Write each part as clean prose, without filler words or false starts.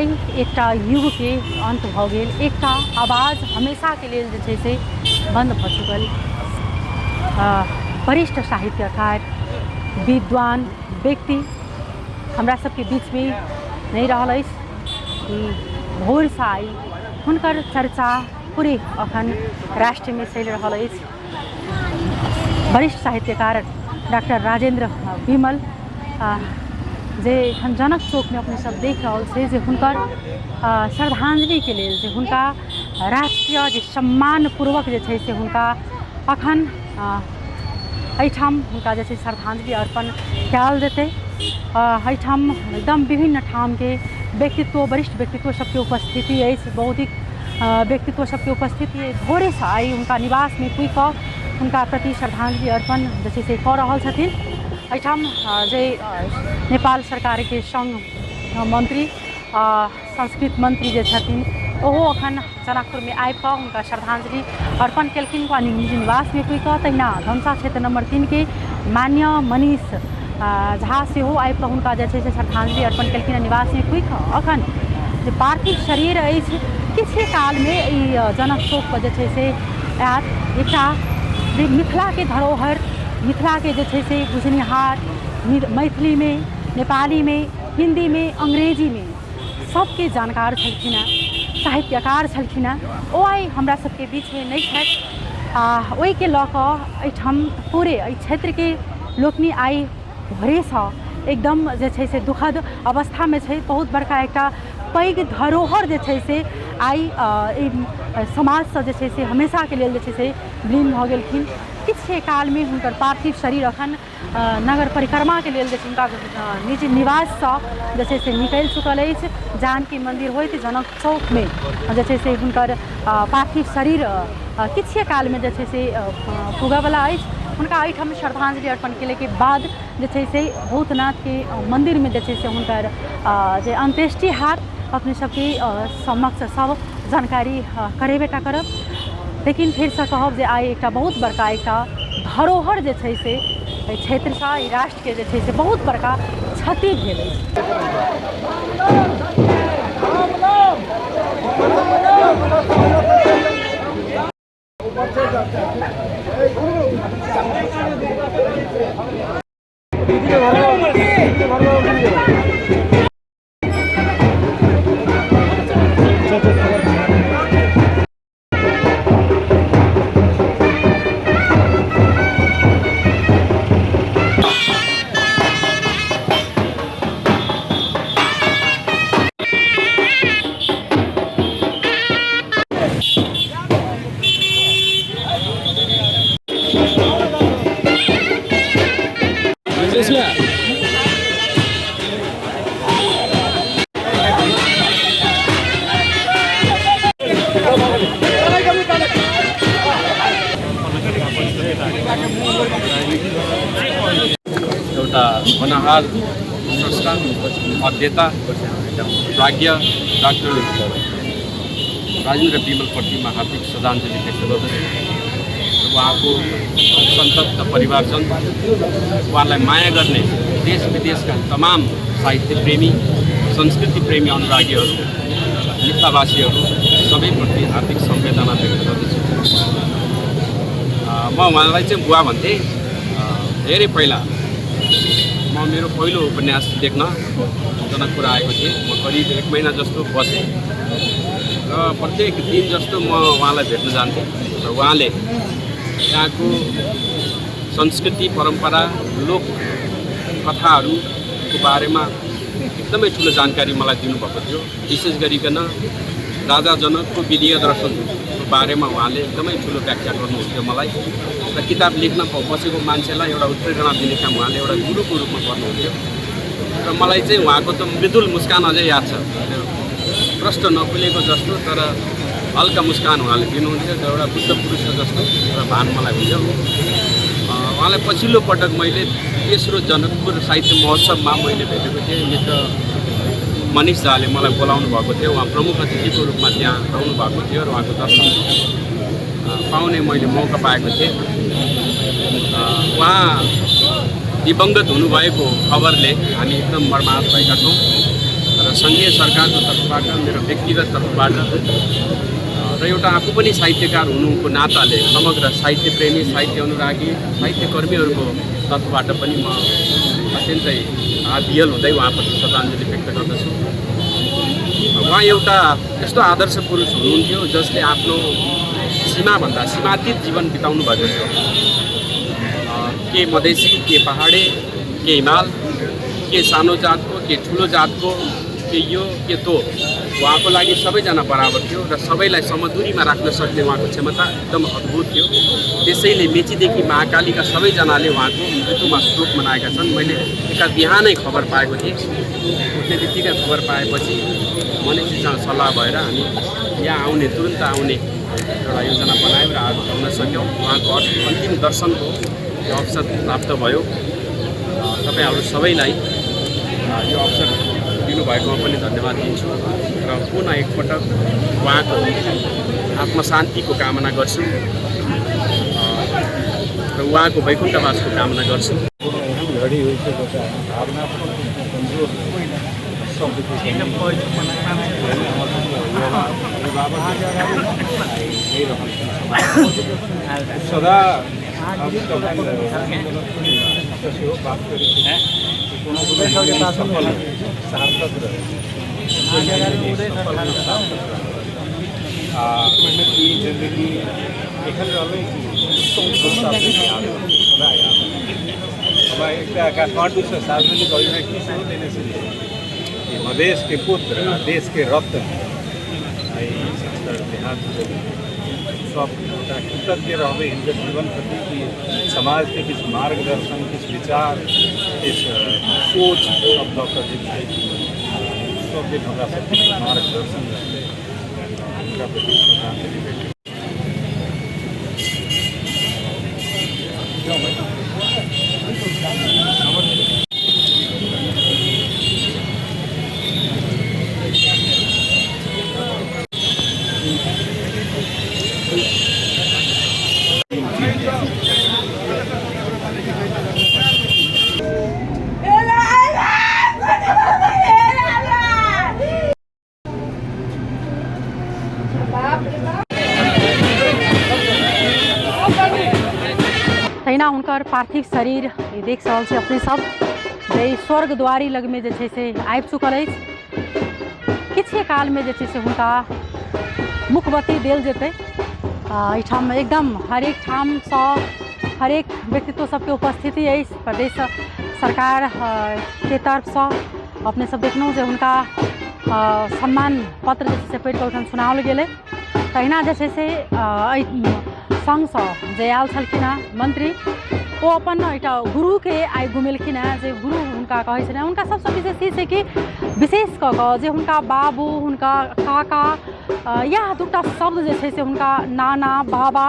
आइ एकटा युगके अन्त भऽ गेल, एकटा आवाज हमेशाके लेल जे छै से बन्द भऽ चुकल। वरिष्ठ साहित्यकार, विद्वान व्यक्ति हमरा सबके बीचमे नहि रहल अछि। ई भोरसँ आइ हुनकर चर्चा पूरे अखन राष्ट्रमे चलि रहल अछि। वरिष्ठ साहित्यकार डॉक्टर राजेन्द्र विमल, जे एखन जनक चौकमे अपने सब देख रहल छै जे हुनकर श्रद्धांजलिके लेल जे हुनका राष्ट्रीय जे सम्मानपूर्वक जे छै से हुनका अखन एहिठाम हुनका जे छै श्रद्धांजलि अर्पण कयल जेतै। एहिठाम एकदम विभिन्न ठामके व्यक्तित्व, वरिष्ठ व्यक्तित्व सबके उपस्थिति अछि, बौद्धिक व्यक्तित्व सबके उपस्थिति अछि। भोरेसँ आइ हुनका निवासमे पुगिकऽ हुनका प्रति श्रद्धांजलि अर्पण जे छै से कऽ रहल छथिन। एहिठाम जे नेपाल सरकारके सङ्घ मन्त्री, संस्कृत मन्त्री जे छथिन, ओहो अखन जनकपुरमे आबिकऽ हुनका श्रद्धांजलि अर्पण केलखिन हुनका निजी निवासमे पुगिकऽ। तहिना धनुषा क्षेत्र नम्बर 3के मान्य मनीष झा सेहो आबिकऽ हुनका जे छै से श्रद्धांजलि अर्पण केलखिन निवासमे पुगिकऽ। अखन जे पार्थिव शरीर अछि, किछे कालमे ई जनक चौकपर जे छै से आयत। एकटा जे मिथिलाके धरोहर, मिथिलाके जे छै से बुझनिहार, मैथिलीमे, नेपालीमे, हिन्दीमे, अंग्रेजीमे सबके जानकार छलखिन हेँ, साहित्यकार छलखिन हेँ, ओ आइ हमरा सबके बीचमे नहि छथि। आ ओहिके लऽ कऽ एहिठाम पूरे एहि क्षेत्रके लोकनि आइ भोरेसँ एकदम जे छै से दुखद अवस्थामे छै। बहुत बड़का एकटा पैघ धरोहर जे छै से आइ एहि समाजसँ जे छै से हमेशाके लेल जे छै से विलीन भऽ गेलखिन। किछुए कालमे हुनकर पार्थिव शरीर अखन नगर परिक्रमाके लेल जे छै हुनका निजी निवाससँ जे छै से निकलि चुकल अछि। जानकी मन्दिर होइत जनक चौकमे जे छै से हुनकर पार्थिव शरीर किछुए कालमे जे छै से पुगयवला अछि। हुनका एहिठाम श्रद्धांजलि अर्पण केलाके बाद जे छै से भूतनाथके मन्दिरमे जे छै से हुनकर जे अन्त्येष्टि हैत। अपने सबके समक्ष सब जानकारी करेबे टा करब, लेकिन फेरसँ कहब जे आइ एकटा बहुत बड़का एकटा धरोहर जे छै से एहि क्षेत्रसँ, एहि राष्ट्रके जे छै से बहुत बड़का क्षति भेल अछि। एउटा होनहार स्रष्टा, अध्येता, प्राज्ञ डाक्टर राजेन्द्र विमलप्रति म हार्दिक श्रद्धाञ्जली व्यक्त गर्दछु। उहाँको सन्तप्त परिवारजन, उहाँलाई माया गर्ने देश विदेशका तमाम साहित्य प्रेमी, संस्कृति प्रेमी, अनुरागीहरू, मिथिलावासीहरू सबैप्रति हार्दिक संवेदना व्यक्त गर्दछु। म उहाँलाई चाहिँ बुवा भन्थेँ। धेरै पहिला म मेरो पहिलो उपन्यास लेख्न जनकपुर आएको थिएँ। म करिब एक महिना जस्तो बसेँ र प्रत्येक दिन जस्तो म उहाँलाई भेट्न जान्थेँ र उहाँले त्यहाँको संस्कृति, परम्परा, लोक कथाहरूको बारेमा एकदमै ठुलो जानकारी मलाई दिनुभएको थियो। विशेष गरिकन राजा जनकको विदेह दर्शनको बारेमा उहाँले एकदमै ठुलो व्याख्या गर्नुहुन्थ्यो मलाई र किताब लेख्न बसेको मान्छेलाई एउटा उत्प्रेरणा दिने काम उहाँले एउटा गुरुको रूपमा गर्नुहुन्थ्यो। र मलाई चाहिँ उहाँको त मृदुल मुस्कान अझै याद छ, त्यो प्रष्ट नखुलेको जस्तो तर हल्का मुस्कान उहाँले दिनुहुन्थ्यो, त्यो एउटा बुद्ध पुरुषको जस्तो एउटा भान मलाई हुन्थ्यो। उहाँलाई पछिल्लो पटक मैले तेस्रो जनकपुर साहित्य महोत्सवमा मैले भेटेको थिएँ। मित्र मनिष झाले मलाई बोलाउनु भएको थियो, उहाँ प्रमुख अतिथिको रूपमा त्यहाँ रहनु भएको थियो र उहाँको दर्शन पाउने मैले मौका पाएको थिएँ। उहाँ दिवंगत हुनुभएको खबरले हामी एकदम मर्माहत भएका छौँ र सङ्घीय सरकारको तर्फबाट, मेरो व्यक्तिगत तर्फबाट र एउटा आफू पनि साहित्यकार हुनुको नाताले समग्र साहित्य प्रेमी, साहित्य अनुरागी, साहित्यकर्मीहरूको तर्फबाट पनि म अत्यन्तै भावविह्वल हुँदै उहाँप्रति श्रद्धाञ्जली व्यक्त गर्दछु। उहाँ एउटा यस्तो आदर्श पुरुष हुनुहुन्थ्यो जसले आफ्नो सीमाभन्दा सीमातीत जीवन बिताउनु भएको थियो। के मधेसी, के पहाडे, के हिमाल, के सानो जातको, के ठुलो जातको, के यो के त्यो, उहाँको लागि सबैजना बराबर थियो र सबैलाई समदुरीमा राख्न सक्ने उहाँको क्षमता एकदम अद्भुत थियो। त्यसैले मेचीदेखि महाकालीका सबैजनाले उहाँको मृत्युमा शोक मनाएका छन्। मैले एका बिहानै खबर पाएको थिएँ। उठ्ने बित्तिकै खबर पाएपछि मनिषजीसँग सल्लाह भएर हामी यहाँ आउने, तुरन्त आउने एउटा योजना बनायौँ र आज आउन सक्यौँ। उहाँको अन्तिम दर्शनको यो अवसर प्राप्त भयो। तपाईँहरू सबैलाई यो अवसर दिनुभएकोमा पनि धन्यवाद दिन्छु र पुनः एकपटक उहाँको आत्मशान्तिको कामना गर्छु र उहाँको वैकुण्ठवासको कामना गर्छु। कोनो एहन घड़ी होइ छै बच्चा भावनात्मक रूपमे कमजोर शब्दके हमर सबके अभिभावक आइ नहि रहल छनि समाजमे। सदा हम कखन सेहो बात करै छी कि कोनो कोनो जिन्दगी सफल सार्थक रहै, जिन्दगी सफल सार्थक रहै आ ई जिन्दगी एखन रहलै कि सदा याद रहतै, सदा याद रहतै। हमरा एकटा काठमाडौँसँ सार्वजनिक अभिव्यक्ति सेहो देने छलियै कि मधेशके पुत्र आ देशके रत्न आइ हिनकर देहान्त हो गेलै। सब गोटा कृतज्ञ रहबै हिनकर जीवन प्रति कि समाजके किछु मार्गदर्शन, किछु विचार, किछु सोच सब दऽ कऽ जे छै सब दिन हमरा सबके मार्गदर्शन रहतै। हुनका प्रति श्रद्धांजलि भेटै। तहिना हुनकर पार्थिव शरीर ई देख रहल छी अपने सब जे ई स्वर्गद्वारी लगमे जे छै से आबि चुकल अछि। किछुए कालमे जे छै से हुनका मुखबत्ती देल जेतै। एहिठाम एकदम हरेक ठामसँ हरेक व्यक्तित्व सबके उपस्थिति अछि। प्रदेश सरकार के तरफसँ अपने सब देखलहुँ जे हुनका सम्मान पत्र जे छै से पढ़ि कऽ ओहिठाम सुनाओल गेलै। तहिना जे छै से एहि सङ्गसँ जे आयल छलखिन हेँ मन्त्री, ओ अपन एकटा गुरुके आइ गुमेलखिन हेँ जे गुरु हुनका कहै छलनि। हुनका सभसँ विशेष ई छै कि विशेष कऽ कऽ जे हुनका बाबू, हुनका काका, इएह दूटा शब्द जे छै से हुनका नाना, बाबा,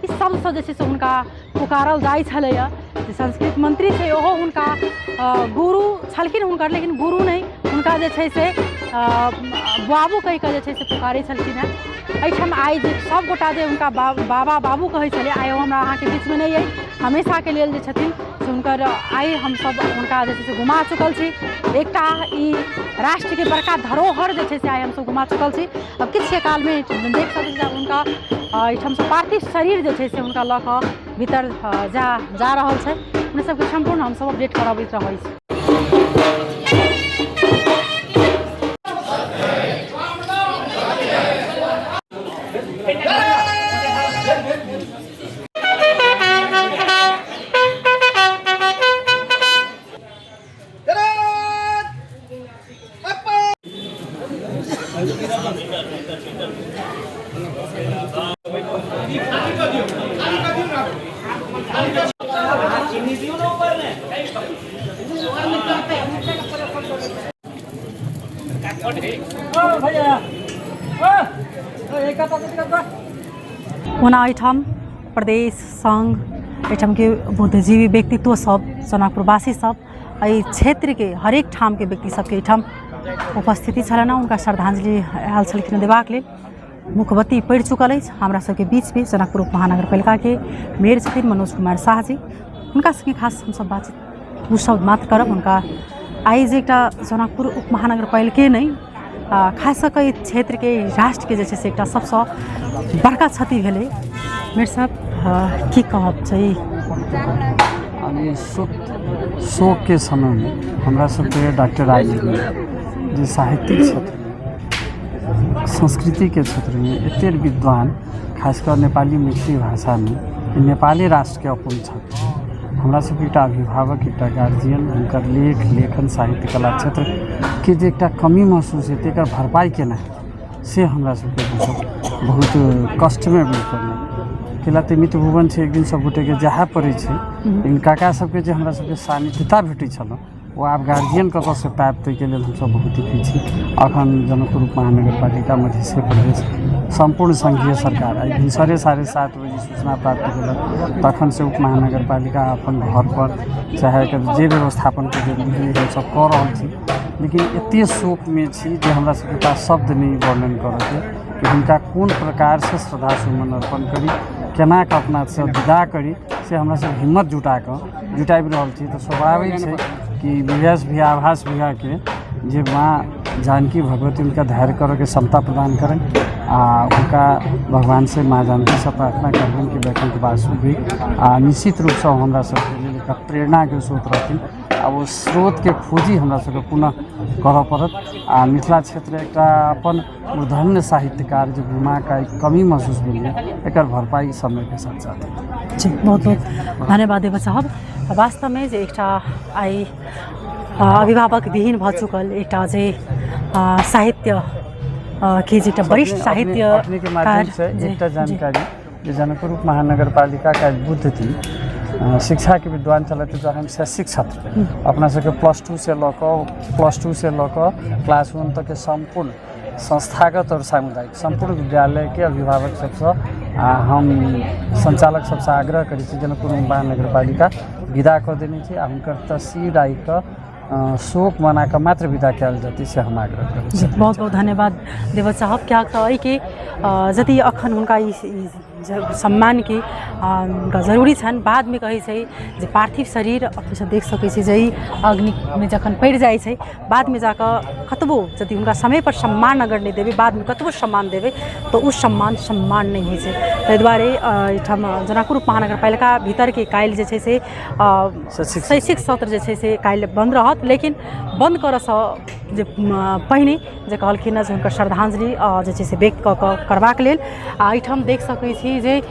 ई शब्दसँ जे छै से हुनका पुकारल जाइ छलैए। जे संस्कृत मन्त्री छै ओहो हुनका गुरु छलखिन हुनकर, लेकिन गुरु नहि, हुनका जे छै से बाबू कहि कऽ जे छै से पुकारै छलखिन हेँ। एहिठाम आइ जे सभगोटा जे हुनका बाबा बाबू कहै छलै, आइ ओ हमरा अहाँके बीचमे नहि अइ, हमेशाके लेल जे छथिन से हुनकर आइ हमसभ हुनका जे छै से घुमा चुकल छी। एकटा ई राष्ट्रके बड़का धरोहर जे छै से आइ हमसभ घुमा चुकल छी। आब किछु कालमे देख सकै छी हुनका एहिठामसँ पार्थिव शरीर जे छै से हुनका लऽ कऽ भीतर जा जा रहल छै। अपने सबके सम्पूर्ण हमसब अपडेट करबैत रहै छी। ओना एहिठाम प्रदेश सङ्घ, एहिठामके बुद्धिजीवी व्यक्तित्व सब, सोनापुरवासी सब, एहि क्षेत्रके हरेक ठामके व्यक्ति सबके एहिठाम उपस्थिति छलनि हँ। हुनका श्रद्धांजलि आयल छलखिन देबाक लेल। मुखबत्ती पड़ि चुकल अछि। हमरा सबके बीचमे जनकपुर उप महानगरपालिकाके मेयर छथिन मनोज कुमार साह जी। हुनका सबके खास हमसब बातचीत दू शब्द मात्र करब। हुनका आइ जे एकटा जनकपुर उपमहानगरपालिके नहि, खास कऽ कऽ ई क्षेत्रके, ई राष्ट्रके जे छै से एकटा सबसँ बड़का क्षति भेलै। मेयर साहब, की कहब छै? अनि शोकके समयमे हमरा सबके डॉक्टर राजेन्द्र जे साहित्यिक क्षेत्रमे, संस्कृतिके क्षेत्रमे एतेक विद्वान, खास कऽ नेपाली मैथिली भाषामे, ई नेपाली राष्ट्रके अपन छथि। हमरा सबके एकटा अभिभावक, एकटा गार्जियन, हुनकर लेख लेखन, साहित्य, कला क्षेत्रके जे एकटा कमी महसूस हेतै, एकर भरपाइ केना हेतै, से हमरा सबके बुझब बहुत कष्टमे बुझि पड़लै। कैला तऽ मित्र भुवन छै, एक दिन सब गोटेके जाहे पड़ै छै, लेकिन काका सबके जे हमरा सबके सानिध्यता भेटै छलऽ, ओ आब गार्जियन कतऽसँ पायब? ताहिके लेल हमसब बहुत दुखी छी। अखन जनकपुर महानगरपालिका, मधेश प्रदेश, सम्पूर्ण सङ्घीय सरकार आइ भिनसरे 7:30 बजे सूचना प्राप्त भेलक, तखनसँ उप महानगरपालिका अपन घरपर चाहे जे व्यवस्थापनके जरूरी हमसब कऽ रहल छी। लेकिन एतेक शोकमे छी जे हमरा सबके पास शब्द नहि वर्णन करऽके कि हुनका कोन प्रकारसँ श्रद्धा सुमन अर्पण करी, केना कऽ अपनासँ विदा करी, से हमरा सब हिम्मत जुटा कऽ जुटाबि रहल छी। तऽ स्वाभाविक छै कि विवेश भैया, आभास भैयाके जे माँ जानकी भगवती हुनका धैर्य करऽके क्षमता प्रदान करनि आ हुनका भगवानसँ, माँ जानकीसँ प्रार्थना करबनि कि वैकुण्ठ भी आ निश्चित रूपसँ हमरा सबके लेल एकटा प्रेरणाके स्रोत रहथिन। आ ओ स्रोतके खोजी हमरा सबके पुनः करऽ पड़त। आ मिथिला क्षेत्र एकटा अपन मूर्धन्य साहित्यकार जे गुमाके आइ कमी महसूस भेल, एकर भरपाइ समयके साथ साथ जी, बहुत बहुत धन्यवाद देबऽ चाहब। वास्तवमे जे एकटा आइ अभिभावक विहीन भऽ चुकल एकटा जे साहित्य के जे एकटा वरिष्ठ साहित्य अपनेके माध्यमसँ एकटा जानकारी जे जनकपुर उप महानगरपालिकाके आइ बुध दिन शिक्षाके विद्वान छलथि, जहन शैक्षिक छात्र अपना सबके प्लस टूसँ लऽ कऽ क्लास वन तकके सम्पूर्ण संस्थागत आओर सामुदायिक सम्पूर्ण विद्यालयके अभिभावक सबसँ आ हम सञ्चालक सबसँ आग्रह करै छी, जनकपुर महानगरपालिका विदा कऽ देने छै आ हुनकर तस्वीर राखि कऽ शोक मना कऽ मात्र विदा कयल जेतै, से हम आग्रह करै छी। बहुत बहुत धन्यवाद देबऽ चाहब, किएक तऽ एहिके यदि अखन हुनका ई सम्मानके हुनका जरूरी छनि। बादमे कहै छै जे पार्थिव शरीर अपनेसभ देख सकै छी जे ई अग्निमे जखन पड़ि जाइ छै, बादमे जाकऽ कतबो यदि हुनका समयपर सम्मान अगर नहि देबै, बादमे कतबो सम्मान देबै तऽ ओ सम्मान सम्मान नहि होइ छै। ताहि दुआरे एहिठाम जनकपुर महानगरपालिका भीतरके काल्हि जे छै से शैक्षिक सत्र जे छै से काल्हि बन्द रहत। लेकिन बन्द करऽसँ जे पहिने जे कहलखिन हँ जे हुनकर श्रद्धांजलि जे छै से व्यक्त कऽ कऽ करबाक लेल। आ एहिठाम देख सकै छी जे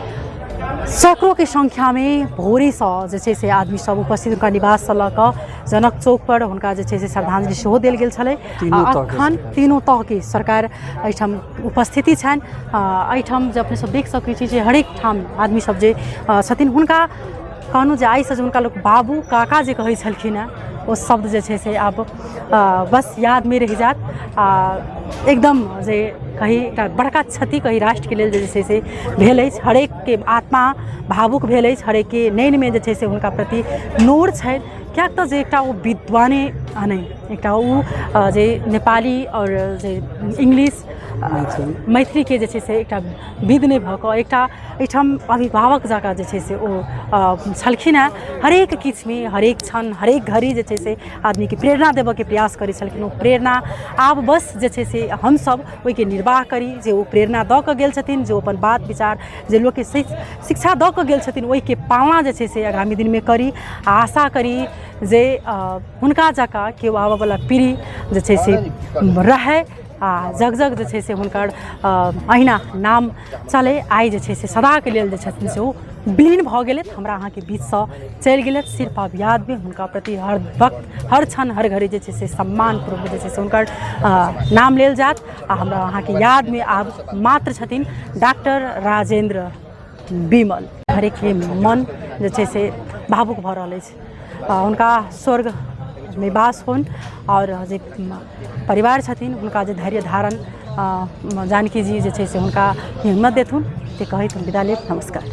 सैकड़ोके संख्यामे भोरेसँ जे छै से आदमी सब उपस्थित। हुनका निवाससँ लऽ कऽ जनक चौकपर हुनका जे छै से श्रद्धांजलि सेहो देल गेल छलै। आ अखन तीनू तहके सरकार एहिठाम उपस्थिति छनि। एहिठाम जे अपने सब देख सकै छी जे हरेक ठाम आदमी सब जे छथिन, हुनका कहलहुँ जे आइसँ जे हुनका लोक बाबू काका जे कहै छलखिन हेँ, ओ शब्द जे छै से आब बस यादमे रहि जायत। आ एकदम जे कही एकटा बड़का क्षति कही राष्ट्रके लेल जे छै से भेल अछि। हरेकके आत्मा भावुक भेल अछि, हरेकके नैनमे जे छै से हुनका प्रति नोर छनि, किएक तऽ जे एकटा ओ विद्वाने नहि, एकटा ओ जे नेपाली आओर जे इंग्लिश मैथिलीके जे छै से एकटा विद नहि भऽ कऽ एकटा एहिठाम अभिभावक जकाँ जे छै से ओ छलखिन हेँ। हरेक किछुमे, हरेक क्षण, हरेक घड़ी जे छै से आदमीके प्रेरणा देबऽके प्रयास करै छलखिन। ओ प्रेरणा आब बस जे छै से हमसभ ओहिके निर्वाह करी जे ओ प्रेरणा दऽ कऽ गेल छथिन, जे ओ अपन बात विचार जे लोकके शिक्षा दऽ कऽ गेल छथिन, ओहिके पालना जे छै से आगामी दिनमे करी। आ आशा करी जे हुनका जकाँ केओ आबऽवला पीढ़ी जे छै से रहै आ जग जग जे छै से हुनकर अहिना नाम चलै। आइ जे छै से सदाके लेल जे छथिन से ओ विलीन भऽ गेलथि, हमरा अहाँके बीचसँ चलि गेलथि। सिर्फ आब यादमे हुनका प्रति हर वक्त, हर क्षण, हर घड़ी जे छै से सम्मानपूर्वक जे छै से हुनकर नाम लेल जायत। आ हमरा अहाँके यादमे आब मात्र छथिन डॉक्टर राजेन्द्र विमल। हरेकके मन जे छै से भावुक भऽ रहल अछि। हुनका स्वर्गमे वास होनि आओर जे परिवार छथिन हुनका जे धैर्य धारण जानकी जी जे छै से हुनका हिम्मत देथुन, से कहैत हम विदा लेब। नमस्कार।